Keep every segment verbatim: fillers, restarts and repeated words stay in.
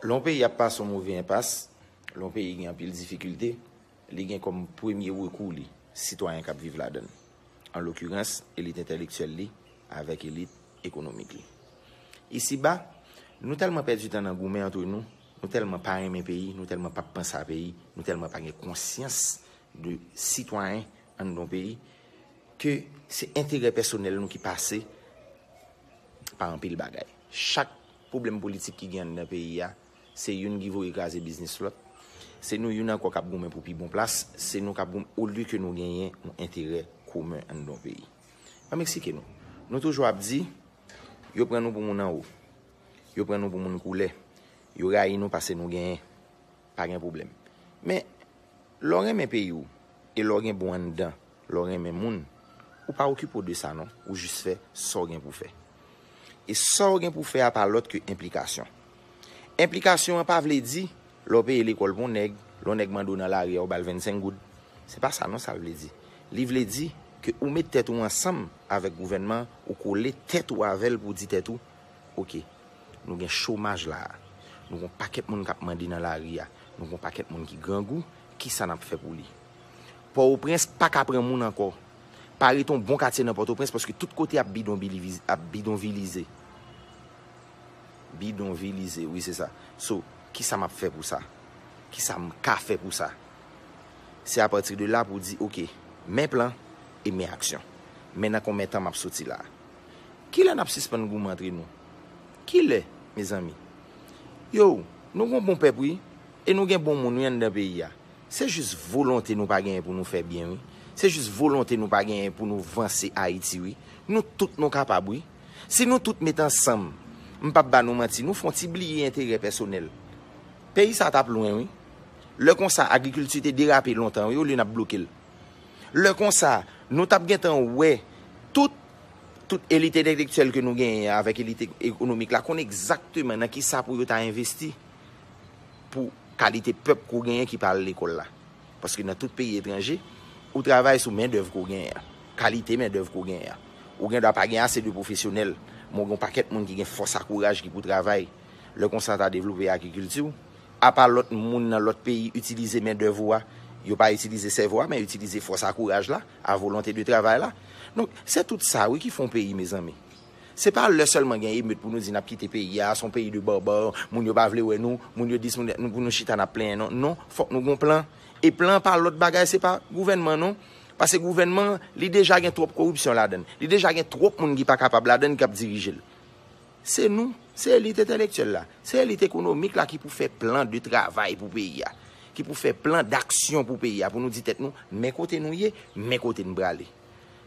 Lè yon peyi ap pase yon move enpas, lè yon peyi gen anpil difikilte, li gen kòm premye rekou li sitwayen k ap viv ladan l, an lokirans elit entèlektyèl li avèk elit ekonomik li. Isiba, nou tèlman pèdi tan nan goumen antre nou, nou tèlman pa renmen peyi, nou tèlman p ap panse a peyi, nou tèlman pa gen konsyans de sitwayen anndan yon peyi, ke se enterè pèsonèl nou ki pase pa anpil bagay. Chak pwoblèm politik ki gen anndan peyi a, se youn ki voye kraze biznis lòt. Se nou youn ankò k ap goumen pou pi bon plas, se nou k ap goumen olye ke nou genyen yon enterè komen anndan yon peyi. Ann m eksplike nou. Nou toujou ap di, yo pran nou pou moun anwo. Yo pran nou pou moun koulè. Yo rayi nou paske nou genyen. Pa gen pwoblèm. Men, lè w renmen peyi w, e lè w gen bon anndan, lè w renmen moun, ou pa okipe w de sa non, ou jis fè sa w gen pou fè. E sa w gen pou fè a pa lòt ke enplikasyon. Enplikasyon an pa vle di, lè w peye lekòl pou yon nèg, lè yon nèg mande w nan lari a, ou ba l vennsenk goud. Se pa sa non sa l vle di. Li vle di ke ou met tèt ou ansanm avèk gouvènman an, ou kole tèt ou avè l pou w di tèt ou, oke, nou gen chomaj la a. Nou gen yon pakèt moun k ap mande nan lari a. Nou gen yon pakèt moun ki grangou. Kisa n ap fè pou li? Pòtoprens pa ka pran moun ankò. Pa rete yon bon katye nan Pòtoprens paske tout kote ap bidonbilivize, ap bidonvilize. Bidonvilize, wi, se sa. So, kisa m ap fè pou sa? Kisa m ka fè pou sa? Se apati de la pou w di, oke, men plan e men aksyon. Men nan konbyen tan m ap soti la a? Kilè n ap sispann goumen antre nou? Kilè, mezanmi? Yo, nou gen yon bon pèp, wi, e nou gen bon moun, wi, anndan peyi a. Se jis volonte nou pa genyen pou nou fè byen, wi. Se jis volonte nou pa genyen pou nou vanse Ayiti, wi. Nou tout nou kapab, wi. Si nou tout met ansanm, m p ap ba nou manti, nou fè yon ti bliye enterè pèsonèl. Peyi sa t ap lwen, wi. Lè konsa, agrikilti te derape lontan, wi, olye n ap bloke l. Lè konsa, nou t ap gentan wè tout, tout elit entelektyèl ke nou genyen an avèk elit ek-, ekonomik la konn egzakteman nan kisa pou yo ta envesti pou kalite pèp ke w genyen ki pa al lekòl la. Paske nan tout peyi etranje, ou travay sou mendèv ke w genyen an, kalite mendèv ke w genyen an. Ou gen dwa pa gen ase de pwofesyonèl, men w gen yon pakèt moun ki gen fòs a kouraj ki pou travay. Lè konsa, ta devlope agrikilti w. Apa lòt moun nan lòt peyi itilize mendèv ou a, yo pa itilize sèvo a, men yo itilize fòs a kouraj la, a volonte de travay la. Donk, se tout sa, wi, ki fè yon peyi, mezanmi. Se pa lè sèlman gen emet pou nou di n ap kite peyi a, se yon peyi de barbare, moun yo pa vle wè nou, moun yo dis, moun, nou, pou nou chita n ap plenyen, non. Non, fòk nou gen yon plan. E plan an pa lòt bagay, se pa gouvènman, non. Paske gouvènman an, li deja gen twòp koripsyon ladan l. Li deja gen twòp moun ki pa kapab ladan l k ap dirije l. Se nou, se elit entelektyèl la, se elit ekonomik la ki pou fè plan de travay pou peyi a, ki pou fè plan daksyon pou peyi a, pou nou di tèt nou, men kote nou ye, men kote n prale.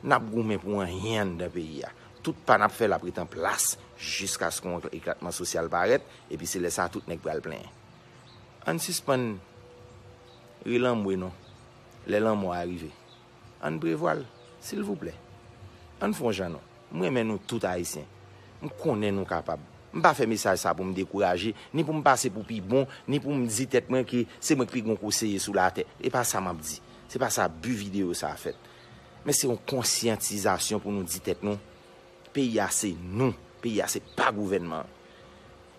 N ap goumen pou anyen anndan peyi a. Tout pa n ap fè l ap ret an plas jiskaske yon eklatman sosyal parèt, epi se lè sa a tout nèg pral plenyen. Ann sispann ri lanmwe non, lè lanmò a rive. Ann prevwa l, silvouplè. Ann fè yon jan non. M renmen nou tout Ayisyen. M konnen nou kapab. M pa fè mesaj sa pou m dekouraje, ni pou m pase pou pi bon, ni pou m di tèt mwen ke se mwen k pi gon konseye sou latè. E pa sa m ap di. Se pa sa bi videyo sa a fèt. Men se yon konsyantizasyon pou nou di tèt nou, peyi a se nou, peyi a se pa gouvènman an.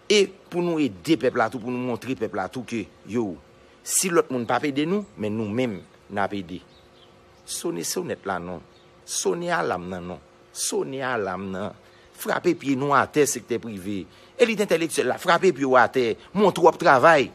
E pou nou ede pèp la tou, pou nou montre pèp la tou ke, yo, si lòt moun p ap ede nou, men nou menm, n ap ede. Sone sonèt la non. Sone alam nan non. Sone alam nan. Frape pye nou atè, sektè prive. Elit entelektyèl la, frape pye w atè. Montre w ap travay.